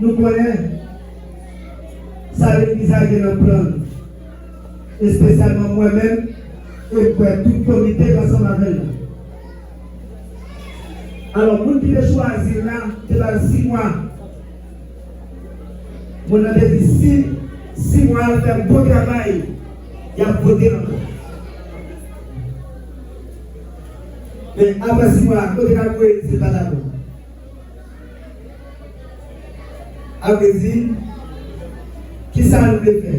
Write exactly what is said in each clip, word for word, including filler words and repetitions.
Nou konnen sa legliz la gen nan plan l, espesyalman mwen menm, e m kwè tout komite k ansanm avè l la. Alò, moun ki te chwazi l la, te ba l sis mwa. Moun nan te di si sis mwa al fè bon travay, y ap vote l ankò. Men apre sis mwa, kote n ap voye l si l pa dakò? Apre di, kisa nou vle fè?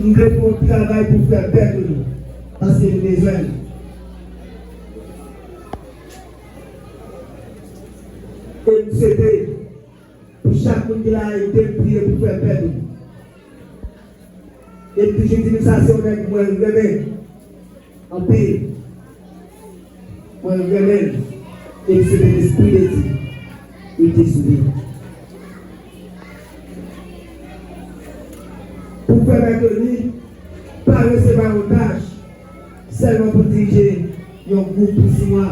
M vle fè yon travay pou frè Bètoni, paske nou bezwen l. E m swete pou chak moun ki la ede m priye pou frè Bètoni. E m toujou di nou sa, se yon nèg mwen renmen anpil. Mwen renmen l. E m swete Lespri de Dye rete sou li. Pou frè Bètoni pa resevwa yon tach sèlman pou dirije yon gwoup pou sis mwa,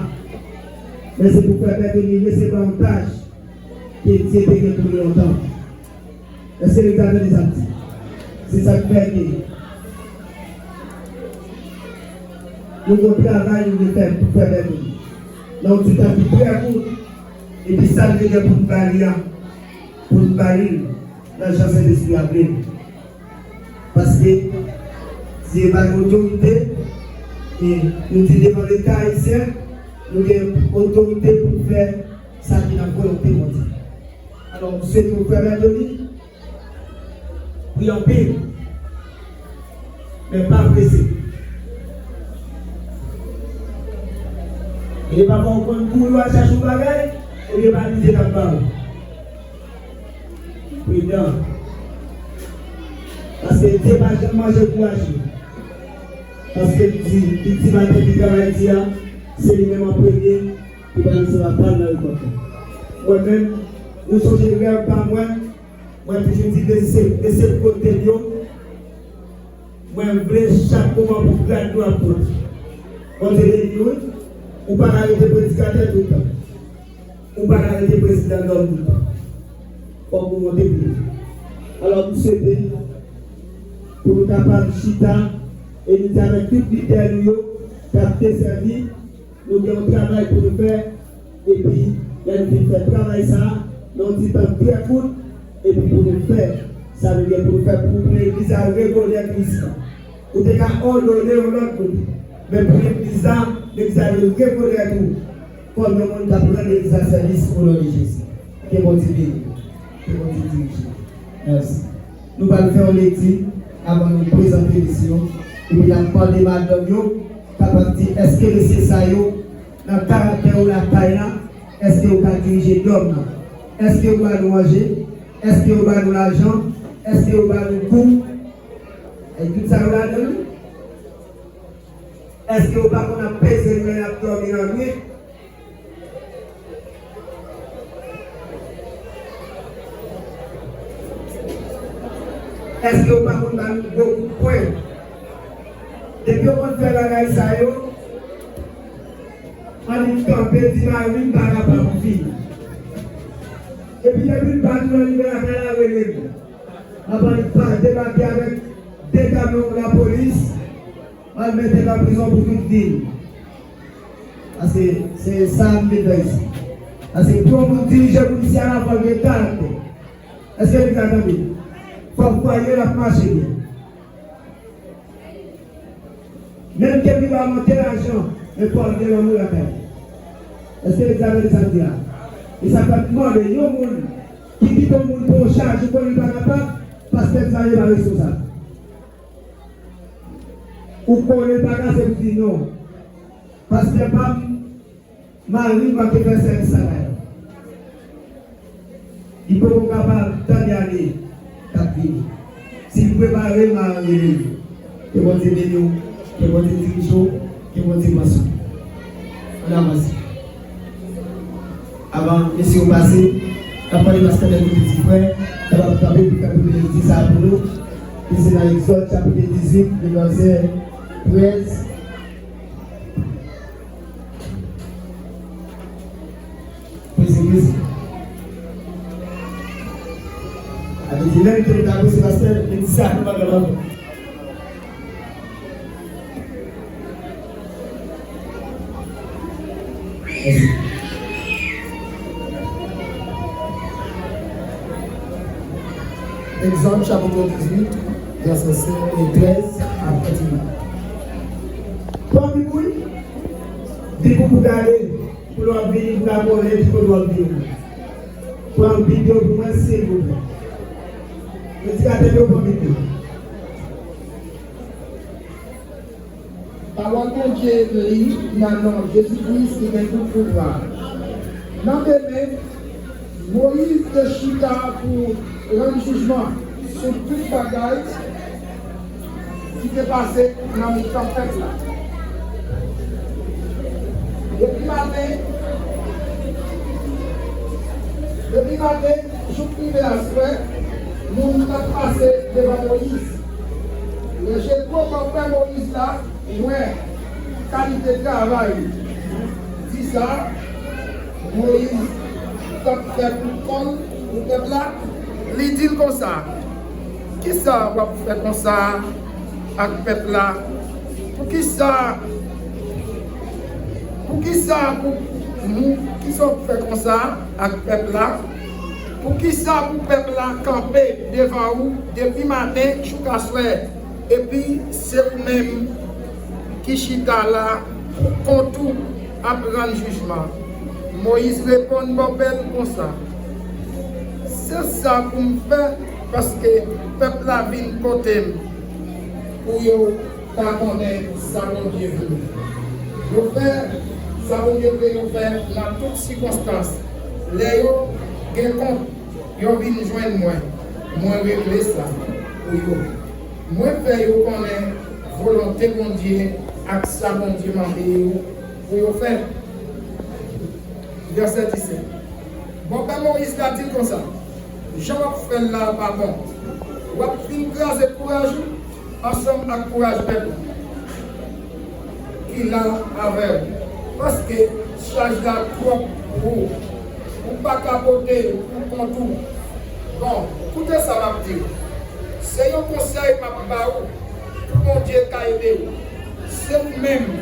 men se pou frè Bètoni resevwa yon tach ke Dye te gen pou li lontan. Èske legliz la tande sa m di? Se sa k fè ke nou gen yon travay nou vle fè pou frè Bètoni. Nan yon ti tan ki trè kout, epi sa n te gen pou n ba li a, pou n ba li l nan jan Sentespri a vle l. Paske Dye ba nou otorite, e nou di devan Leta ayisyen, nou gen otorite pou n fè sa ki nan volonte Bondye. Alò, m swete w, frè Bètoni, priye anpil, men pa prese. E pafwa w konn kouri w al chache yon bagay, ebyen pa bliye l ap ba w. Pridan. Paske Dye pa janm manje kouraj li. Paske l di, li di maten ki travay di a, se li menm an premye ki pral resevwa pa l nan rekòt la. Mwen menm, nou sonje rèv pa mwen, mwen toujou di mesye, mesye kote m yo, mwen vle chak moman pou grad nou ap monte. Bondye beni nou, wi. Ou pa ka rete predikatè tout tan. Ou pa ka rete prezidan lòm tout tan. Fòk ou monte pi wo. Alò, m swete pou nou kapab chita e nou di avèk tout lidè nou yo k ap desèvi, nou gen yon travay pou nou fè, epi lè nou fin fè travay sa a, nan yon ti tan trè kout, epi pou nou fè sa nou gen pou nou fè pou legliz la rekonèt Kris la. Ou te ka òdone yon lòt moun, men pou legliz la, legliz la dwe rekonèt ou kòm yon moun k ap rann legliz la sèvis o non de Jezi. Ke Bondye beni w. Ke Bondye dirije w. Mèsi. Nou pral fè yon lekti avan nou prezante mesye yo. Epi n ap mande madanm yo kapab di, èske mesye sa yo, nan karaktè yo lakay la, èske yo ka dirije dòm nan? Èske yo ba nou manje? Èske yo ba nou lajan? Èske yo ba nou kou? E tout sa yo ladan l, wi. Èske yo pa konn ap peze l lè y ap dòmi lannwit? Èske yo pa konn ba nou gwo kout pwen? Depi yo konn fè bagay sa yo, annik kanpe, di mari m pa kapab vini. Epi depi l bat ou nan nivo lakay la, rele m. Annik pa debake avèk de kamyon lapolis. Al mete l nan prizon pou tout vi l. Paske se sa m vin fè isit. Paske pou yon moun dirije moun isi a la, fò l gen karaktè. Èske nou ka tande? Fò fwaye l ap mache byen. Menm ke li pa monte lajan, men fò l gen lanmou lakay li. Èske nou ka tande sa m di a? E sa fè m mande yon moun ki kite yon moun pran w chaj, ou konnen l pa kapab, pastè di sa, yo pa responsab. Ou konnen l pa ka, se pou di non. Pastè pa m, mari m manke fè sèvis lakay la. Li poko kapab tande ane k ap vini. Si l prepare, m a rele l. Ke Bondye beni w, ke Bondye dirije w, ke Bondye pran swen w. Ann avanse. Avan mesye yo pase, n ap mande pastè Bètoni Difrè kapab kanpe pou fè premye lekti sa a pou nou, ki se nan Egzòd chapit dizuit, vèsè trèz. Sa vle di, lè m te ta pou se pastè, li di sa, nou pa gen lòt. Mèsi. Egzòd chapit dizuit, vèsè sèz e trèz ap kontinye. Pran Bib ou, Bib ou pou gade, pou lè w ap vini, pou w ka konnen ki kote w ap vini. Pran Bib yo pou mwen, silvouplè. Predikatè yo, pran Bib yo. Pawòl Bondye li nan non Jezi Kris ki gen tout pouvwa. Nan demen, Moyiz te chita pou rann jijman sou tout bagay ki te pase nan mitan pèp la. Depi maten, depi maten jouk rive aswè, moun t ap pase devan Moyiz. Lè Jetwo, bòpè Moyiz la, wè kalite travay li, di sa Moyiz t ap fè pou kò l, pou pèp la, li di l konsa, kisa w ap fè konsa ak pèp la? Poukisa, poukisa pou, pou, kisa w ap fè konsa ak pèp la? Poukisa pou pèp la kanpe devan ou depi maten jouk aswè, epi se ou menm ki chita la pou kont ou ap rann jijman? Moyiz reponn bòpè l konsa, se sa pou m fè, paske pèp la vin kote m pou yo ka konnen sa Bondye vle. Yo fè sa Bondye vle yo fè nan tout sikonstans. Lè yo gen kont, yo vin jwenn mwen. Mwen regle sa pou yo. Mwen fè yo konnen volonte Bondye ak sa Bondye mande yo pou yo fè. Vèsè disèt. Bòpè Moyiz la di l konsa, jan w ap fè l la pa bon. W ap fin kraze kouraj ou ansanm ak kouraj pèp la ki la avè w, paske chaj la twòp pou ou. Ou pa ka pote l pou kont ou. Bon, koute sa m ap di w. Se yon konsèy m ap ba ou pou Bondye ka ede w. Se ou menm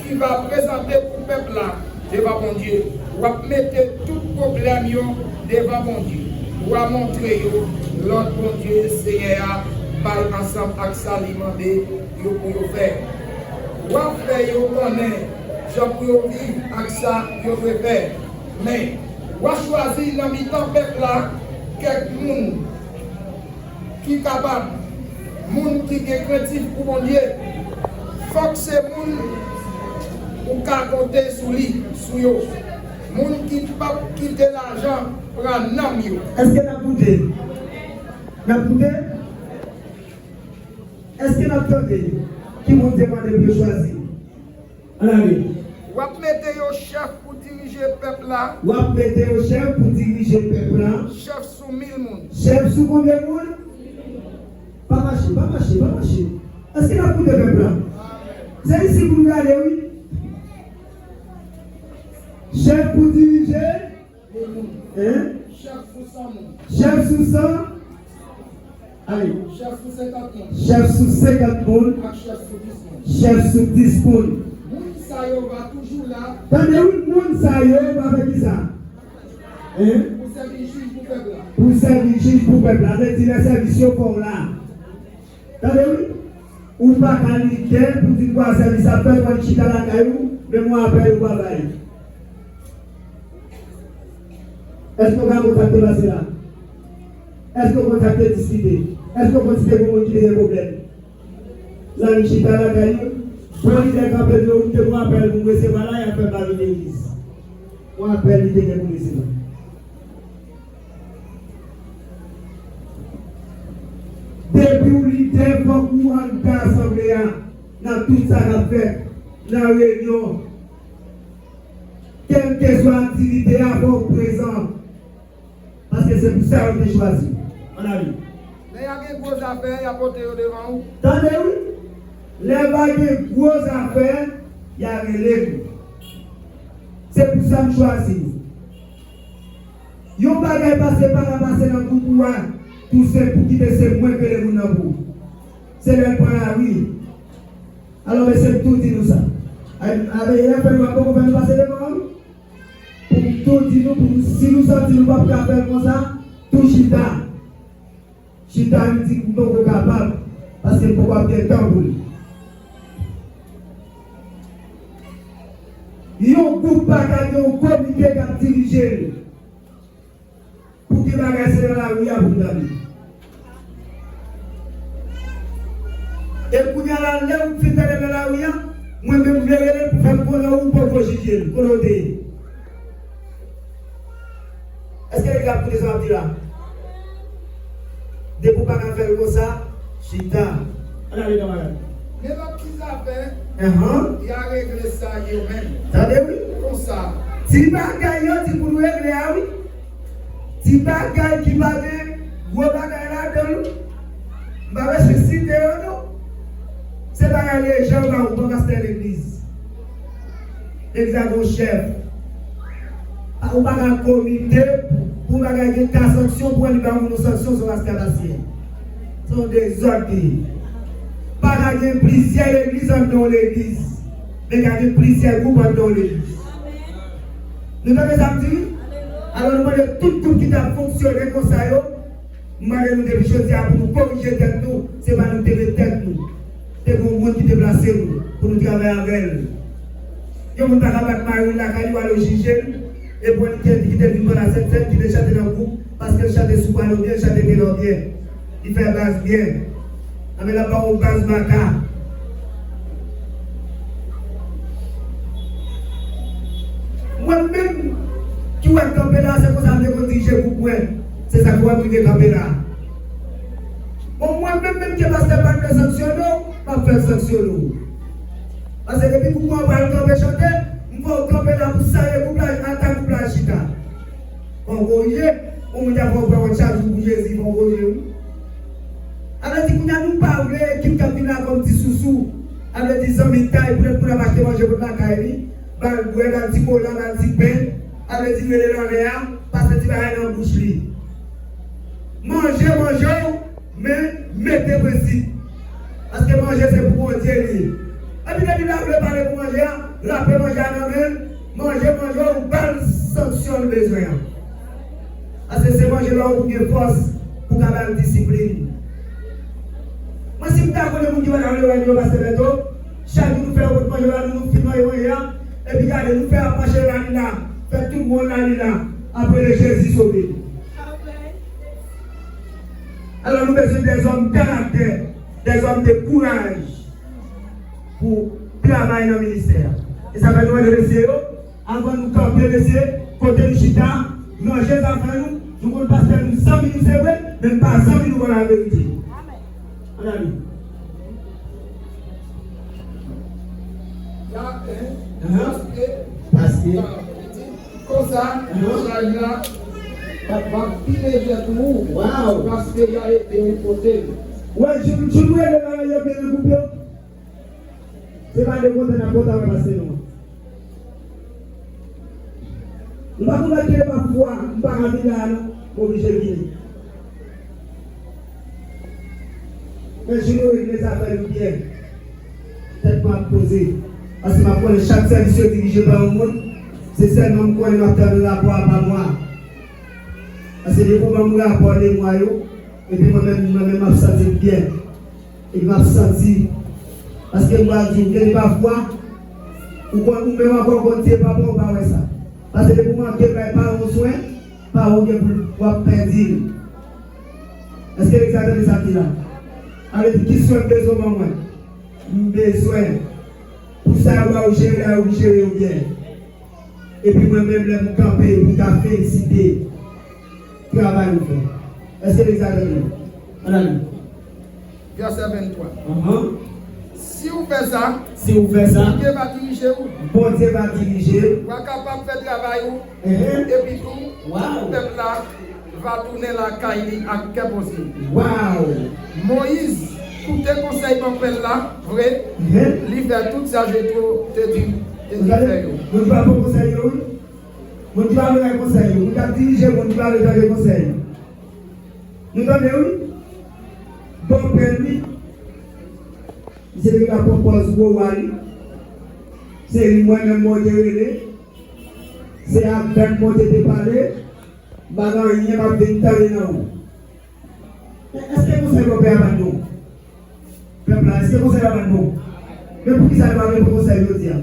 ki va prezante pou pèp la devan Bondye. W ap mete tout pwoblèm yo devan Bondye. W a montre yo lòd Bondye Seyè a bay ansanm ak sa li mande yo pou yo fè. W a fè yo konnen jan pou yo viv ak sa yo dwe fè. Men, w a chwazi nan mitan pèp la kèk moun ki kapab, moun ki gen krentif pou Bondye. Fòk se moun ou ka konte sou li, sou yo. Moun ki p ap kite lajan pran nanm yo. Èske n ap koute? N ap koute? Èske n ap tande? Ki moun te mande pou yo chwazi? Ann ale. W ap mete yo chèf pou dirije pèp la. W ap mete yo chèf pou dirije pèp la. Chèf sou mil moun. Chèf sou konbyen moun? Pa mache, pa mache, pa mache. Èske n ap koute pèp la? Se isit pou nou gade, wi. Chèf pou dirije. Hein? Chèf sou san moun. Chèf sou san? Ale. Chèf sou senkant moun. Chèf sou senkant moun. Ak chèf sou dis moun. Chèf sou dis moun. Moun sa yo va toujou la. Tande wi, moun sa yo va fè kisa? Hein? Pou sèvi jij pou pèp la. Pou sèvi jij pou pèp la. Sa vle di lè sèvis yo fè w la. Tande wi. Ou pa ka lidè pou di kwa sèvis ap fèt, w al chita lakay ou, menm yon apèl ou pa bay. Èske w ka konn sa k te pase la? Èske w konn sa k te diskite? Èske w konn si te gen moun ki te gen pwoblèm? Zanmi chita lakay ou, bon lidè kanpe di yo, ou te gen yon apèl pou m resevwa la, y ap fè m pa vin legliz. Yon apèl li te gen pou resevwa. Depi w lidè, fòk ou anndan asanble a nan tout sa k ap fèt, nan reyinyon. Kèlkeswa aktivite a, fòk ou prezan. Paske se pou sa yo te chwazi w. Ann ale. Lè y a gen gwo zafè, y a pote yo devan ou. Tande wi. Lè va gen gwo zafè, y a rele m. Se pou sa m chwazi w. Yon bagay pase pa ka pase nan gwoup ou a, tou senp pou kite se mwen k rele moun nan pou ou. Se lè l pran lari. Alò, mesye, m tou di nou sa. Ay, ave, yè fè nou ap poko fè nou pase devan, wi. Pou m tou di nou, pou nou, si nou santi nou p ap ka fè l konsa, tou chita. Chita, li di m poko kapab, paske m poko ap gen tan pou li. Yon gwoup pa ka gen yon komite k ap dirije l. Pou gen bagay se nan lari a pou n tande. E kounye a la, lè w fin tande nan lari a, mwen menm m vle rele l pou fè m konnen ou poko jije l, kote w te ye. Èske legliz ap koute sa m ap di la? Depi w pa ka fè l konsa, chita. Ann ale, kanmarad. Nenpòt ki zafè, y a regle sa yo menm. Tande wi. Konsa. Ti bagay yo di pou nou regle a wi. Ti bagay ki pa gen gwo bagay ladan l. M pa bezwen site yo non. Se bagay lejan yo ba ou, pa pastè legliz. Legliz la gen yon chèf. Ou pa ka komite pou bagay gen ka sanksyon, pou li ba moun yon sanksyon, se yon pastè pastè. Se yon dezòd li ye. Pa ka gen plizyè legliz anndan yon legliz, men ka gen plizyè gwoup anndan yon legliz. Nou tande sa m di? Alò nou mande tout gwoup ki t ap fonksyone konsa yo, m mande nou depi jodi a pou nou korije tèt nou, se pa nou ki te met tèt nou. Te gen yon moun ki te plase nou pou nou travay avè l. Yon moun pa ka bat mari l lakay li, w ale w jije l, epi w kite l vin pandan sèt sèt, kite l chante nan gwoup, paske l chante sou pwalo byen, l chante tenò byen. Li fè bas byen. Anben l ap ba w bas maka. Mwen menm ki wè kanpe la, se konsa m te konn dirije gwoup mwen. Se sa k fè w rive kanpe la. Bon, mwen menm, menm ke pastè pa t vle sanksyone w, m ap fè l sanksyone w. Paske depi gwoup mwen pral kanpe chante, m fè w kanpe la pou salye gwoup la, ata gwoup la chita. Fò w korije, yon moun ta fè w pran wòt chak jou pou Jezi, fò w korije wi. Sa vle di kounye a nou pa vle ekip k ap vin la kòm ti sousou. Sa vle di zanmi tay, poutèt moun ap achte manje pou l lakay li, ba l bwè, ba l ti kola, ba l ti pen. Sa vle di rele l anlè a, pase ti bagay nan bouch li. Manje, manje w, men mete prensip. Paske manje se pou Bondye li ye. Epi depi l ap vle pale pou manje a, l ape manje a nan men l, manje, manje w, ba l sanksyon l bezwen an. Paske se manje la w pou gen fòs, pou w ka ba l disiplin. Mwen si m ta konnen moun ki pa t vle wè m yo, pastè Bèto, chak jou nou fè yo pot manje la, nou, nou fin manje manje a, epi gade, nou fè ap mache la li la, fè tout moun la li la, ap rele Jezi sove. Alò nou bezwen dèzòm karaktè, dèzòm de kouraj pou travay nan ministè a. E sa fè nou mande mesye yo, anvan nou kanpe mesye, kote nou chita, ranje zafè nou, nou konn pastè nou zanmi nou se vre, men nou pa zanmi nou ban laverite. Ann ale. Paske, paske, Konsa, chay la va pi lejè pou ou, paske y a ede w pote l. Wè, jou, jou nou rele bagay yo byen nan gwoup yo. Se pa de kontan n ap kontan wè pase nou an. Nou pa konprann ke pafwa m pa ka vin la a non, m oblije vini. Men jou nou regle zafè nou byen, tèt mwen ap poze. Paske m ap konnen chak sèvis yo dirije pa yon moun, se sèlman m konnen m ap tande rapò a pa mwa. Paske depi w ban m rapò de mwa yo, epi mwen menm, mwen menm m ap santi m byen. Epi m ap santi, paske m pral di w, gen de pafwa, ou konn, ou menm ankò, ou konn di e pa bon, ou pa wè sa. Paske depi w manke bay paran w swen, paran w gen pou w ap pèdi l. Èske legliz la tande sa m di la? Sa vle di ki swen m bezwen ban mwen? M bezwen pou sa yo ba w jere la, yo jere yo byen. Epi mwen menm, lè m kanpe, pou m ka felisite travay ou fè. Èske legliz la tande? Ann ale. Vèsè venntwa. Ahan. Si w fè sa, si w fè sa, Bondye va dirije w. Bondye va dirije w. W a kapab fè travay ou. Ehe. Epi tou, waw, pèp la va tounen lakay li ak kè poze. Waw. Moyiz koute konsèy granpè l la vre, ehe, li fè tout sa Jetwo te di, te di fè yo. Ou gade, nou pa pran konsèy yo, wi. Moun ki pa vle bay konsèy yo, moun k ap dirije, moun ki pa vle tande konsèy. Nou tande wi. Bon pèmi. Misye te ka pran pòz gwo wa li. Se li mwen menm Bondye rele. Se avèk Bondye te pale. M pa gen anyen m ap vin tande nan ou. Men èske konsèy Bòpè a pa t bon? Pèp la, èske konsèy la pa t bon? Men poukisa yo pa vle pran konsèy jodi a?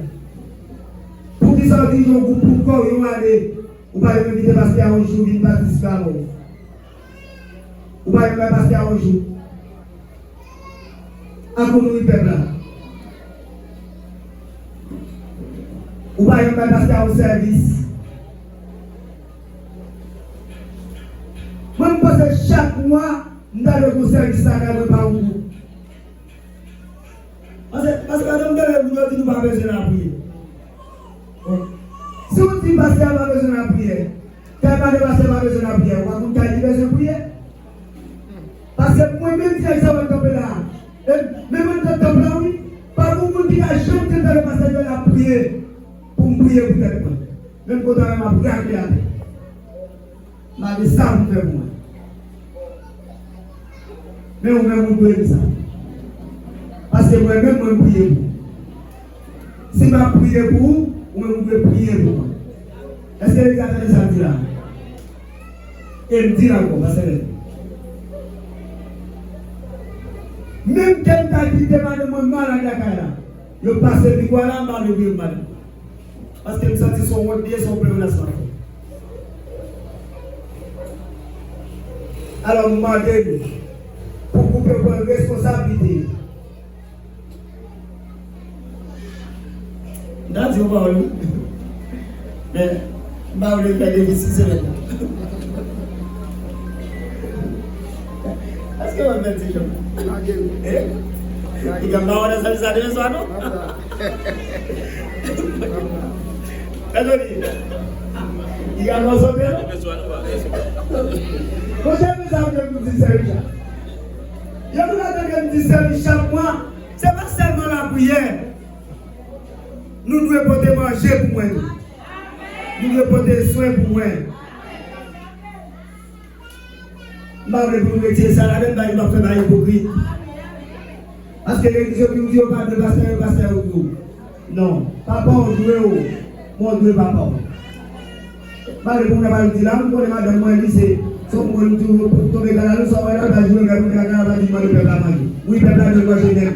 Poukisa w dirije yon gwoup pou kò w yon ane, ou pa janm envite pastè a yon jou vin patisipe avè w? Ou pa janm bay pastè a yon jou? Ak ou nouri pèp la. Ou pa janm bay pastè a yon sèvis. Mwen, m panse chak mwa, m ta dwe gon sèvis lakay mwen pa yon kou. Paske, paske, pandan m tande moun yo di nou pa bezwen lapriyè. Si w di pastè a pa bezwen lapriyè, kay pa de pastè pa bezwen lapriyè, ou pa konn kay ki bezwen priyè? Paske mwen menm direksyon mwen kanpe la a, e menm anndan tanp la wi, pa gon moun ki ka janm te tande pastè Joel ap priye pou m priye pou tèt mwen. Menm kote a m ap rakle atè. M pa gen sa pou m fè pou mwen. Men ou menm ou dwe di sa. Paske mwen menm mwen priye pou ou. Si m ap priye pou ou, ou menm ou dwe priye pou mwen. Èske legliz la tande sa m di la? E m di l ankò, pastè Lèd. Menm ke m ta kite madanm mwen malad lakay la, yo pase m li kwa la, m pa vle priye pou madanm. Paske m santi se yon wont li ye, se yon pleyonaj sa. Alò, m mande nou pou gwoup yo pran responsablite yo. M ta di yon pawòl, wi. Men, m pa vle fè defi sis semèn nan. Èske w ap fè ti jan? Eh? Li gen pawòl nan sèvis la demen swa, non? Èske li, li gen pawòl sòti, non? Monchè, mezanmi, m di sèvis la. Yo vin atann ke m di sèvis chak mwa. Se pa sèlman lapriyè. Nou dwe pote manje pou mwen tou. Nou dwe pote swen pou mwen. M pa vle pou nou retire sa ladan, bagay nou ap fè bagay ipokrit. Paske legliz yo vin di yo pa dwe pastè yo, pastè yo dwe w. Non, papa w dwe w, mwen dwe papa w. M pa vle pou moun ap al di la, m konnen madanm mwen li se, se yon moun toujou tonbe kalalou, sa w wè la, l pa jwe gad moun kalalou, l pa di mande pèp la manje. Wi, pèp la dwe manje menm.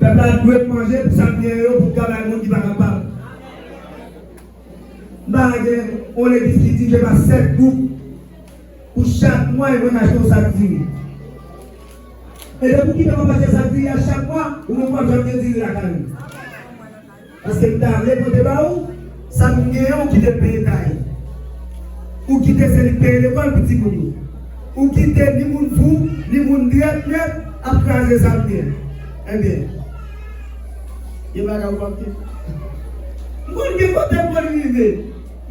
Pèp la dwe manje pou sa k byen yo, pou l ka bay moun ki pa kapab. M pa gen yon legliz ki dirije pa sèt gwoup pou chak mwa e mwen achte yon sak diri. E depi w kite m ap achte sak diri a chak mwa, ou menm w ap janm gen diri lakay ou. Paske m ta vle pote ba ou, sa m genyen ou kite peye kay. Ou kite se li k peye lekòl pou timoun yo. Ou kite ni moun fou, ni moun drèt nèt ap kraze sa m gen. Ebyen, gen bagay ou p ap gen. M konn gen kote m konn rive.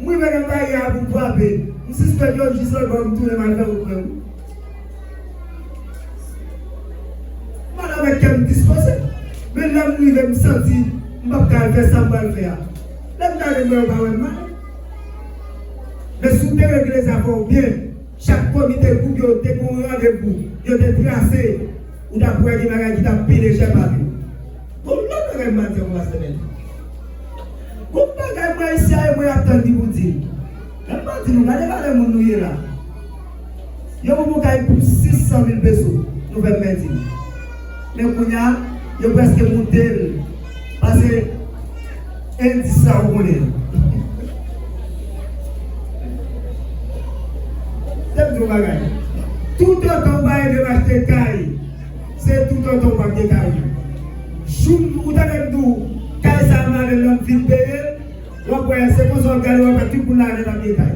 M rive nan barye a pou m frape. M sispann yo jis lòt bò, m tounen m al fè wout mwen. M al avèk kè m dispoze. Men lè m rive, m santi m p ap ka al fè sa m pral fè a. Lè m gade m wè yo pa wè m mal. Men si w te regle zafè w byen, chak komite gwoup yo te gen yon randevou yo te trase, ou t ap wè gen bagay ki t ap pi lejè pase. Gon lòt bagay m pral di ankò, pastè Bèl. Gon bagay mwen isi a e mwen ap tann li pou di m. Lè m pa di nou, gade valè moun nou ye la. Yon bonbon kay pou sis san mil peso, nou fè m pèdi. Men kounye a, yo prèske moute l. Pase endis sa ou konnen. Tèt di yon bagay. Toutotan ou pa ede m achte kay, se toutotan ou p ap gen kay. Jou ou tande m di w, kay sa a m ale l, m fin peye l, w ap wè, se konsa w ap gade, w ap wè tout moun la nèt ap gen kay.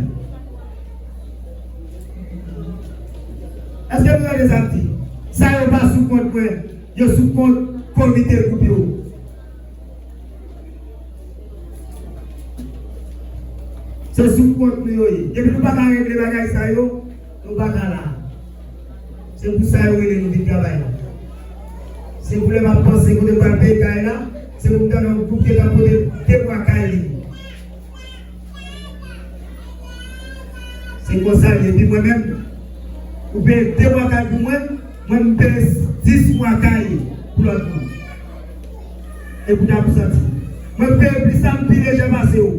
Èske nou tande sa m di? Sa yo pa sou kont mwen, yo sou kont komite gwoup yo. Se sou kont nou yo ye. Depi nou pa ka regle bagay sa yo, nou pa ka la. Se pou sa yo rele nou vin travay la. Se pou lè m ap panse kote m pral peye kay la, se pou m tande yon gwoup ki t ap pote de bwa kay li. E konsa li ye. Epi mwen menm, ou peye de mwa kay pou mwen, mwen m peye dis mwa kay pou lòt moun. E pou ta pou santi. Mwen peye plis sa, m pi lejè pase w.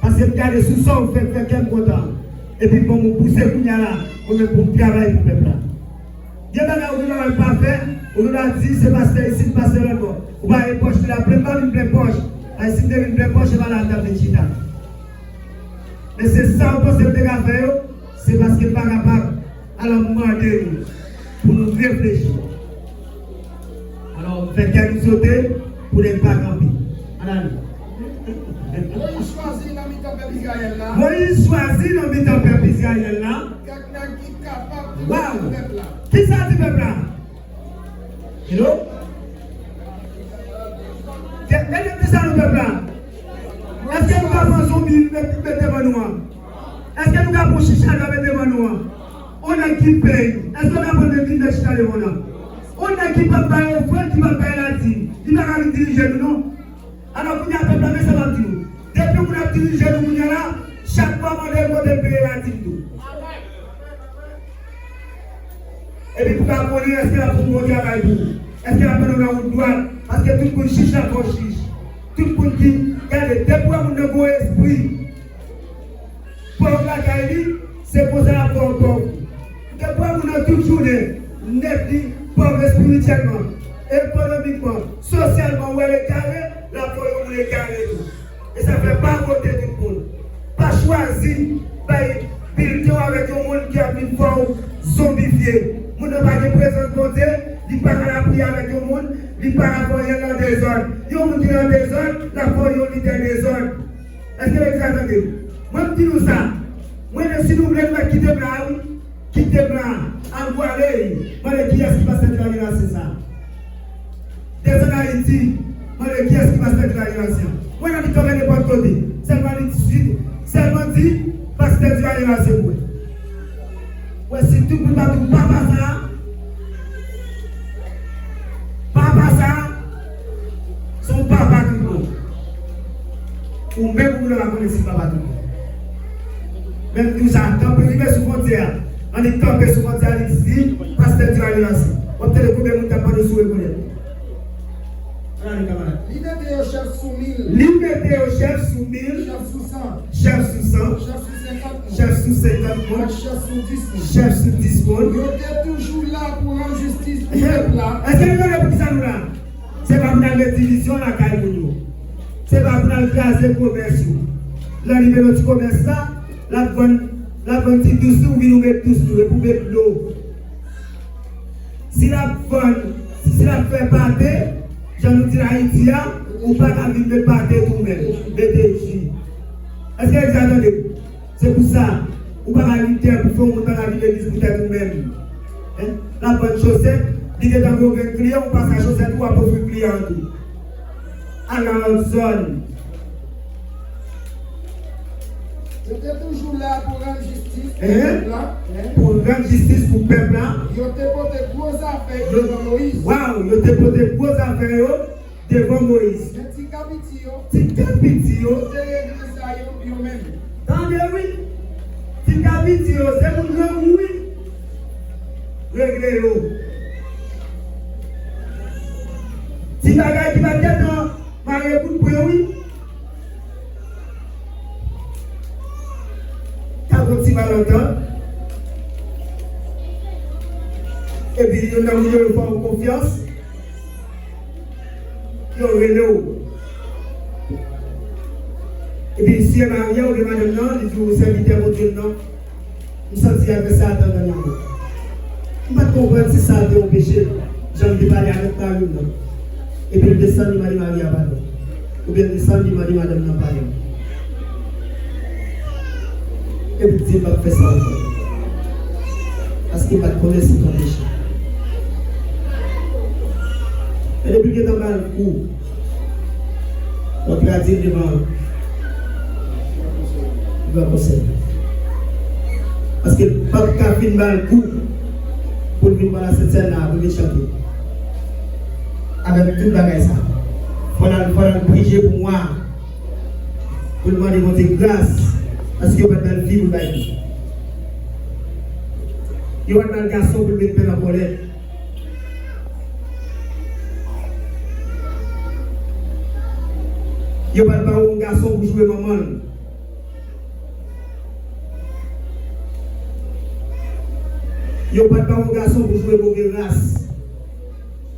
Paske m gade sou sa w fè, fè kè m kontan. Epi bon, m pouse kounye a la, mwen menm pou m travay pou pèp la. Gen bagay ou gen bagay pa fè, ou gen bagay di se pastè isit, pastè lòt bò. Ou pa gen pòch li la plen, m pa vin plen pòch. Ay, si m te vin plen pòch, se pa la m t ap vin chita. Men se sa ou panse m te ka fè yo, se paske m pa kapab. Alò, m mande nou pou nou reflechi. Alò, m fè kè nou sote pou nèg pa kanpe. Ann ale. Moyiz chwazi nan mitan pèp Izrayèl la. Moyiz chwazi nan mitan pèp Izrayèl la. Kèk nèg ki kapab Waw! Kisa di pèp la? Hello? Ke- Men nou di sa nou pèp la. Èske nou ka pran zonbi met- met devan nou an? Èske nou ka pran chich al met devan nou an? On nèg ki pèy. Èske nou ka pran nèg ki met chich al devan nou an? On nèg ki p ap bay ofrann, ki p ap bay ladim. Li pa ka vin dirije nou non. Alò kounye a pèp la, men sa m ap di nou. Depi moun ap dirije nou kounye a la, chak mwa mande l kote l peye ladim tou. Epi pou ka konnen èske l ap fè yon bon travay pou ou. Èske l ap mennen w nan wout dwat. Paske tout moun chich la fè w chich. Tout moun ki, gade, depi w wè moun nan gwo espri, pòv lakay li, se konsa l ap fè w pòv. Depi w wè moun nan tout jounen, nèt li, pòv espirityèlman, ekonomikman, sosyalman, w wè l egare, l ap fè w yon moun egare tou. E sa fè pa vote tout moun. Pa chwazi bay bilten w avèk yon moun ki ap vin fè w zonbifye. Moun nan pa gen prezans Bondye, li pa ka lapriyè avèk yon moun, li pa ka fè anyen nan dezòd. Yon moun ki nan dezòd, l ap fè w yon lidè dezòd. Èske legliz la tande m? Mwen m di nou sa. Mwen menm si nou vle nou mèt kite m la wi. Kite m la. Al vwale. Mande kiyès ki pastè Duvalier Racine sa. Desann Ayiti. Mande kiyès ki pastè Duvalier Racine. Mwen nan mitan men nenpòt kote. Sèlman li di, sèlman di pastè Duvalier Racine pou mwen. Wè si tout moun pa di papa sa. Papa sa. Se yon papa ki bon. Ou menm ou la konnen si papa ki bon. Menm di w sa, kanpe rive sou fwontyè a. Annik kanpe sou fwontyè a, li di, pastè Duvalier Racine. W ap tande konbyen moun k ap mande si w rekonèt. Ann ale, kamarad. Li mete yo chèf sou mil. Li mete yo chèf sou mil. Chèf sou san. Chèf sou san. Chèf sou senkant moun. Chèf sou senkant moun. Ak chèf sou dis moun. Chèf sou dis moun. Yo te toujou la pou rann jistis pou pèp la. Èske nou konnen poukisa nou la? Se pa pou n al met divizyon lakay moun yo. Se pa pou n al kraze komès yo. Lè li vin yon ti komès la, l ap vann, l ap vann ti dous li, ou vin ou met dous li, epi ou met dlo. Si l ap vann, si, si l ap fè pate, jan nou di l Ayiti a, ou pa ka vin met pate tou menm, mete ji. Èske legliz la tande m? Se pou sa, ou pa ka lidè pou fè yon moun pa ka vin legliz pou tèt ou menm. Hein? L ap vann chosèt, li gentan gen yon grenn kliyan, ou pase a chosèt ou, w ap ofri kliyan an tou. Al nan lòt zòn. Yo te toujou la pou rann jistis pou pèp la. Hein? Pou rann jistis pou pèp la. Yo te pote gwo zafè yo devan Moyiz. Waw, yo te pote gwo zafè yo devan Moyiz. Men ti kapiti yo. Ti kapiti yo. Yo te regle sa yo, yo menm. Tande wi. Ti kapiti yo, se moun grangou wi. Regle yo. Ti bagay ki pa t gentan mare kout pwen wi. Ka gon ti malantant. Epi youn nan moun yo, yo fè w konfyans. Yo rele w. Epi si e marye ou gen madanm nan, li di w sèvitè Bondye m nan. M santi advèsè a t antann avè w. M pa t konprann si sa te yon peche, jan m te pale avèk mari m nan. Epi l desann li mande mari a padon. Oubyen l desann li mande madanm nan padon. Epi l di m p ap fè sa ankò. Paske m pa t konnen se t yon peche. Men depi l gentan ba l kou, w ap tradi l devan Gran Konsèy. Paske l p ap ka fin ba l kou pou l vin pran Lasent Sèn la, pou l vin chante. Avèk tout bagay sa, fò l al, fò l al prije pou mwa, pou l mande Bondye gras, paske yo pa t ba l fi pou l bay fi. Yo pa t ba l gason pou l met pen nan kòlèt. Yo pa t ba w yon gason pou jwe manman l. Yo pa t ba w yon gason pou jwe move ras.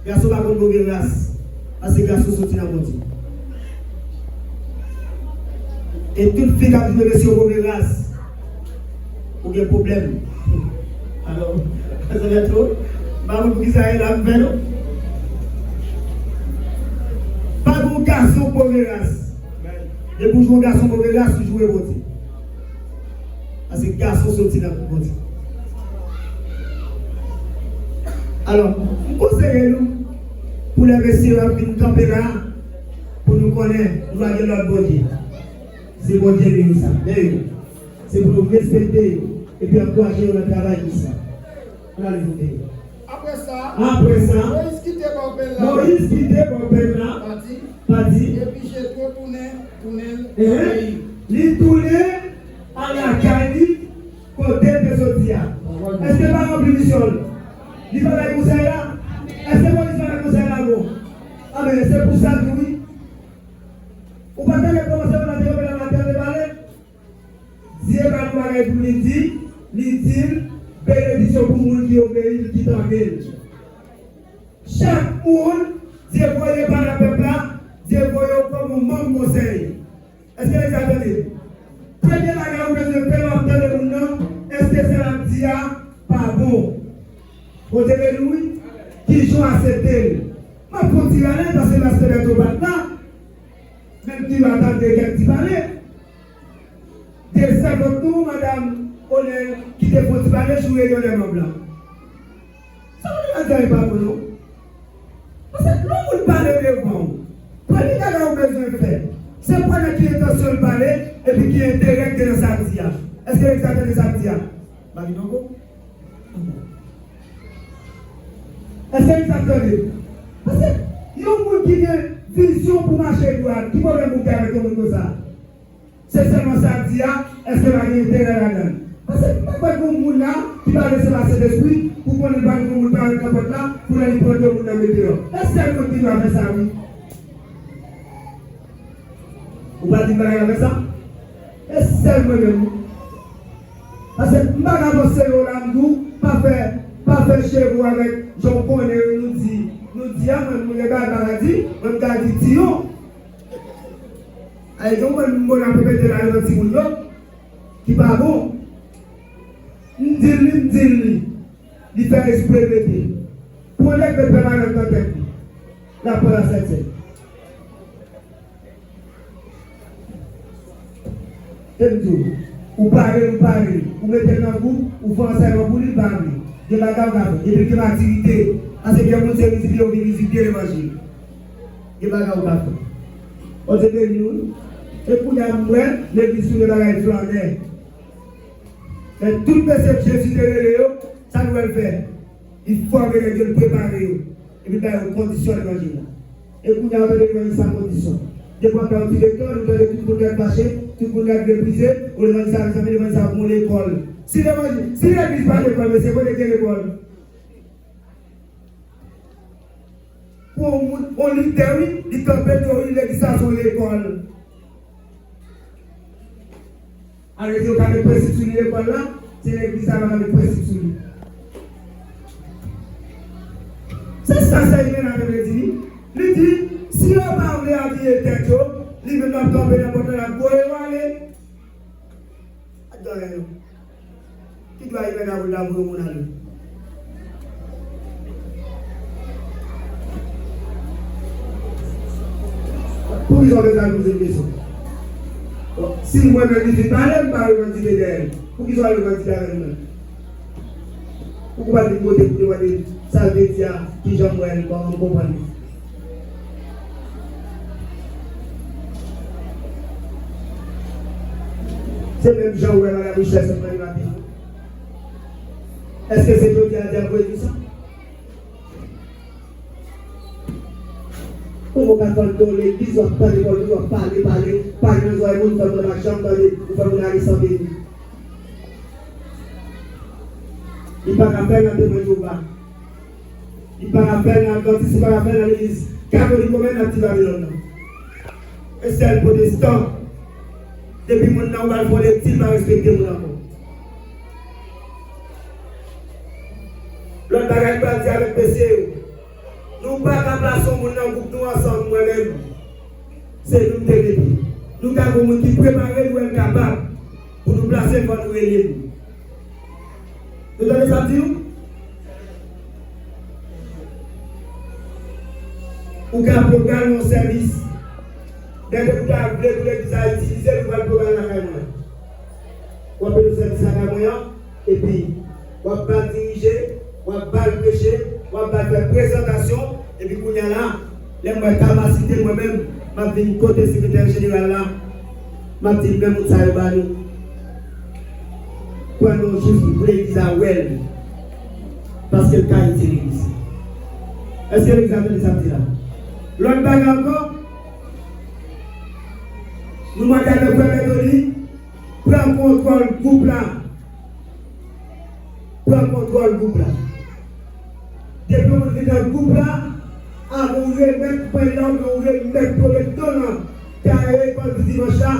Gason pa konn move ras. Paske gason soti nan Bondye. E tout fi k ap jwe mesye move ras, ou gen pwoblèm. Alò, sa fè twò. M pa konn poukisa e la m fè non. Pa gen yon gason move ras. Depi w jwe yon gason move ras, ou jwe Bondye. Paske gason soti nan Bondye. Alò, m konseye nou, pou lè mesye yo ap vin kanpe la, pou nou konnen, nou pa gen lòt Bondye. Se Bondye nou sa. Men yo, se pou nou respekte yo, epi ankouraje yo nan travay nou sa. Ann ale koute yo. Apre sa, Apre sa, Moyiz kite bò pèl la, Moyiz kite bò pèl la, pati, pati, epi Jetwo tounen, tounen l nan peyi l. Li tounen al lakay li, kote l te soti a. Èske l pa ranpli misyon l? Li pa bay konsèy la? Èske Moyiz pa bay konsèy la bon? Amèn. Se pou sa l di wi. Ou pa tande kòman se pou la te kanpe la maten te pale? Dye ba nou bagay pou li di, li di l, benediksyon pou moun ki obeyi l, ki tande l. Chak moun, Dye voye pa nan pèp la, Dye voye yo kòm yon manm konsèy. Èske nèg sa tande? Premye bagay ou bezwen fè lè w ap tande moun nan, èske sa l ap di a pa bon? Bondye beni w wi. Kijan w aksepte l? M ap fè yon ti rale paske pastè Bèto pa t la. Menm ki va tande kèk ti pale. De sèvant nou, madanm Onè, ki te fè yon ti pale sou reyinyon dè manm lan. Sa w te ka di a, e pa bon non. Paske lè yon moun pale devan w, premye bagay ou bezwen fè, se pran nan ki entansyon l pale, epi ki enterè k gen nan sa l di a. Èske nèg sa tande sa m di a? M pa vin ankò? Èske nèg sa tande? Paske yon moun ki gen vizyon pou mache dwat, ki pwoblèm ou gen avèk yon moun konsa? Se sèlman sa l di a, èske pa gen enterè ladan l? Paske m pa kwè gen yon moun la ki pa resevwa Sentespri pou konnen l pa gen yon moun parèt nan pòt la pou lè li pran de moun nan met deyò. E sèl mwen ki dwe fè sa wi. Ou pa di m pa ka fè sa? E sèl mwen menm wi. Paske m pa ka panse yo la m di w, pa fè, pa fè cheve w avèk jan w konnen yo nou di, nou di a mwen m gen bagay pa ka di, mwen m ka di tiyon. Ay, gen mwen, m bon ap repete la devan timoun yo, ki pa bon. M di l li, m di l li. Li fè espre l rete. Pou nèg met pèmanan nan tèt li. L ap pran la sèt sèt. E m di w, ou pare l, ou pare l. Ou mete l nan gwoup, ou fè ansèyman pou li, l pa vle. Gen bagay ou ka fè. Depi l gen matirite. Paske gen moun se rizibye, ou vin rizibye levanjil. Gen bagay ou ka fè. Bondye beni nou. E kounye a m wè legliz tounen bagay flanè. Men tout mesye Jezi te rele yo, sa nou wè l fè? Li fòme nèg yo, li prepare yo. Epi l ba yo kondisyon levanjil la. E kounye a ou tande levanjil san kondisyon. Depi w ap bay yon ti lekòl, ou tande tout moun nèt fache, tout moun nèt meprize, o levanjil sa, mezanmi, levanjil sa pou yon lekòl. Si levanjil, si legliz pa lekòl, mesye, kote gen lekòl? Pou yon moun, yon lidè, wi, li kanpe l di w, wi, legliz sa se yon lekòl. Alò, yo ka met prensip sou li lekòl la, se legliz sa pa ka met prensip sou li. Se sa sè Jimena te vle di, wi. Li di, si yo pa vle abiye tèt yo, li menm l ap kanpe nan pòt la, l ap voye yo ale. Pa t gen anyen non. Ki dwa Jimena pou l ta voye yon moun ale? Poukisa w bezwen al poze m kesyon? Bon, si mwen menm li fin pale, m pa revandike dèyè l. Poukisa w al revandike avè l menm? Ou konprann li kote pou te wè sa l te di a, kijan m wè l, kòman m konprann li. Se menm jan ou wè Madan Richès ap pale maten an. Èske se jodi a dyab voye di sa? Kòman w ka fè w nan legliz, w ap tande pale, w ap pale, pale, pale nan zòrèy moun, fè moun pa janm tande, ou fè moun ale san beni. Li pa ka fè l nan Temwen Jewova. Li pa ka fè l nan Advantis, li pa ka fè l nan legliz katolik, omenm nan Ti Babilòn nan. E sèl pwotestan, depi moun nan ou al fè yon lekti, li pa respekte moun ankò. Lòt bagay m pral di avèk mesye yo, nou pa ka plase yon moun nan gwoup nou ansanm, mwen menm. Se nou m te mete. Nou ka gen yon moun ki prepare, nou wè l kapab. Pou nou plase l, fò nou rele l. Nou tande sa m di nou? Ou ka pwogram yon sèvis. Lè ke ou ta vle pou legliz la itilize l, ou pral pwogram lakay mwen. W ap fè sèvis lakay mwen an, epi w ap ba l dirije, w ap ba l preche, w ap ba l fè prezantasyon, epi kounye a la, lè m wè kapasite mwen menm, m ap vin kote sekretè jeneral la, m ap di l, men moun sa yo ba nou. Pran yon jis pou legliz la wè l. Paske l ka itilize. Èske legliz la tande sa m di la? Lòt bagay ankò, nou mande avèk frè Mètoni, pran kontwòl gwoup la. Pran kontwòl gwoup la. Depi yon moun vin nan gwoup la, avan ou remèt pwen la, oubyen ou remèt pwomèt non an, kare vandredi dimanch la,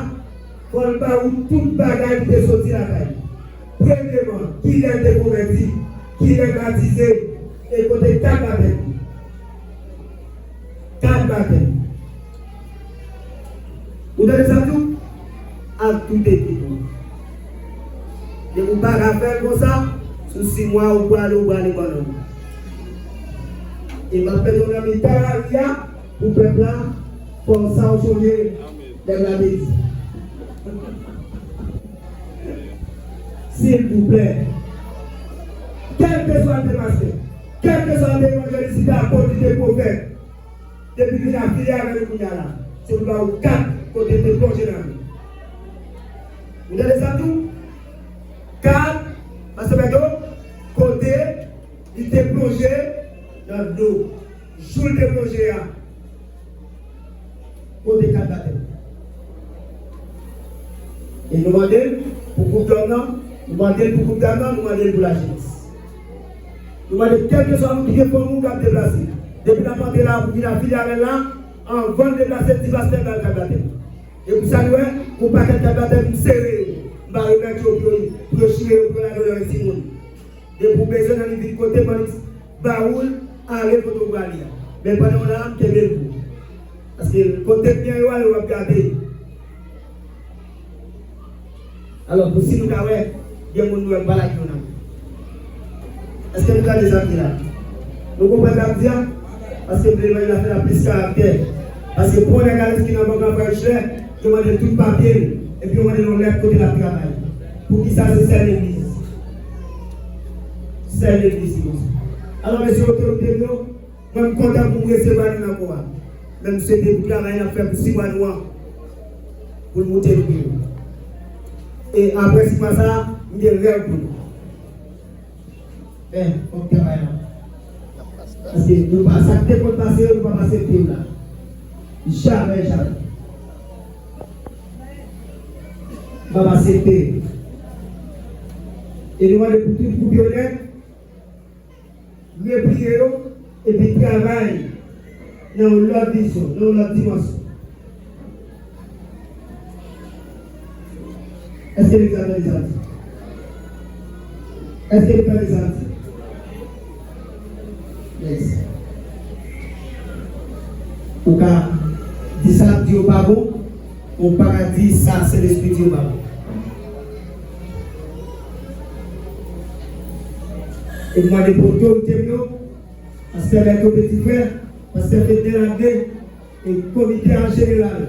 fò l ba ou tout bagay ki te soti lakay li. Premyeman, kilè l te konvèti, kilè l batize, e kote kat batèm li. Kat batèm. Ou tande sa tou? Ak tout ekip ou. Depi ou pa ka fè l konsa, sou sis mwa ou prale, ou prale bannann. E m ap mete w nan mitan lari a pou pèp la, fò sa w sonje lè m la te di. Silvouplè, kèlkeswa l te pastè, kèlkeswa l te evanjelis, li te apot, li te pwofèt, depi l vin afilye avè nou kounye a la, se pou l ba ou kat kote l te plonje nan nou. Ou tande sa tou? Kat, pastè Bèto, kote li te plonje nan dlo. Jou l te plonje a, kote kat batèm? E nou mande l pou koup dòm nan, nou mande l pou koup dam nan, nou mande l pou lajenès. Nou mande kèlkeswa moun ki gen fanmi w k ap deplase. Depi l ap antre la pou vin afilye avè l la, anvan l deplase, di pastè ba l kat batèm. E pou sa nou wè, yon pakèt kat batèm m sere yo. M pa remèt yo pou yo, pou yo chire yo, pou yo lage yo nan men timoun. Depi w bezwen nan li vin kote m, annik ba ou l, ale kote w prale a. Men pandan w la a, m kenbe l pou ou. Paske kote byen yo ale, w ap gade. Alò, pou si nou ka wè, gen moun nou wè m pa lage yo nan men. Èske nou tande sa m di la? Nou konprann sa m di a? Paske m vle mande afè la plis karaktè. Paske pou yon nèg al enskri nan bank la, frè Richler, yo mande l tout papye l, epi yo mande l yon lèt kote l ap travay. Poukisa se sèl legliz? Sèl legliz ki konsa. Alò, mesye otorite m yo, mwen m kontan pou m resevwa nou nan kò a. Men m swete pou travay n ap fè pou sis mwa nou an, pou l moute nou pi wo. E apre sis mwa sa a, m gen rèv pou nou. Men, fòk travay la. Paske nou pa, sa k te konn pase yo, nou p ap aksepte yo la. Jamè, jamè. Nou p ap aksepte yo. E nou mande pou tout gwoup yo nèt, repliye yo, epi travay nan yon lòt vizyon, nan yon lòt dimansyon. Èske legliz la tande sa m di? Èske nou tande sa m di? Yes. Ou ka di sa m di yo pa bon, ou pa ka di sa Sentespri di yo pa bon. E m mande pou otorite m yo, pastè Bèto Petit Frè, pastè Fednel Adlé, e komite an jeneral,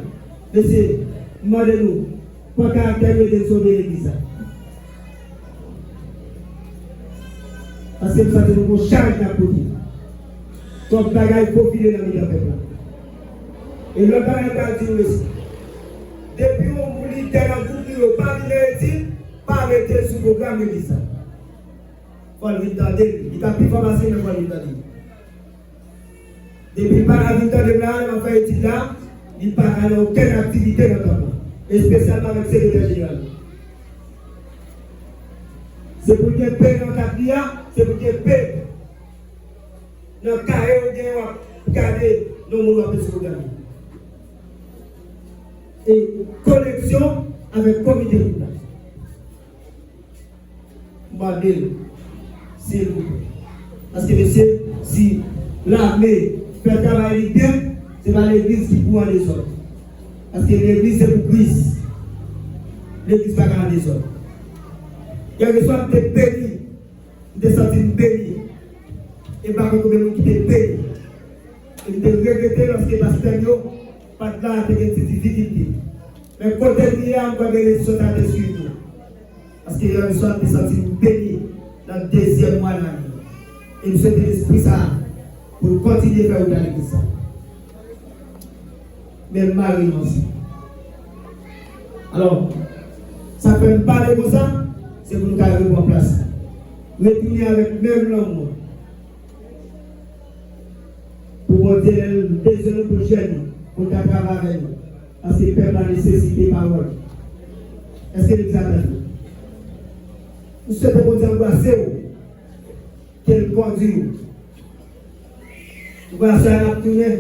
mesye, m mande nou, pran karaktè nou, ede n sove legliz la. Paske m santi nou gon chaj n ap pote. Twòp bagay fofile nan mitan pèp la. E lòt bagay m pral di nou, mesye, depi yon lidè nan gwoup nou yo pa vin nan etid, pa mete l sou pwogram legliz la. Fò l vin tande l. Li ka pi fò pase m, men fò l vin tande l. Depi l pa ka vin tande m la, lè m ap fè etid la, li pa ka nan okenn aktivite nan tanp lan, espesyalman avèk sekretè jeneral. Se pou l gen pe nan kat li a, se pou l gen pe nan kaye w gen w ap gade nan moun w ap eseye gade. E koneksyon avèk komite wout la. M mande l, silvouplè. Paske, mesye, si lame fè travay li byen, se pa legliz ki pou an dezòd. Paske legliz se pou Kris. Legliz pa ka an dezòd. Kèlkeswa m te beni, m te santi m beni. E pa konn konbyen moun ki te beni. E m te regrete lòske pastè m yo pa t la, te gen ti difikilte. Men kote m ye a, m kwè benediksyon sa te swiv nou. Paske yè swa m te santi m beni nan dezyèm mwa lane. E m swete Lespri sa a pou l kontinye fè wout nan legliz sa. Men m mare nan sa. Alò, sa k fè m pale konsa, se pou nou ka reprann plas. Retounen avèk menm lanmou an. Pou Bondye, lè l bezwen nou, pou l jwenn nou, pou l ka travay avè nou. Paske pèp la nesesite pawòl. Èske legliz la tande? M swete Bondye anbrase w, ke l kondi w. Anbrase w, n ap tounen.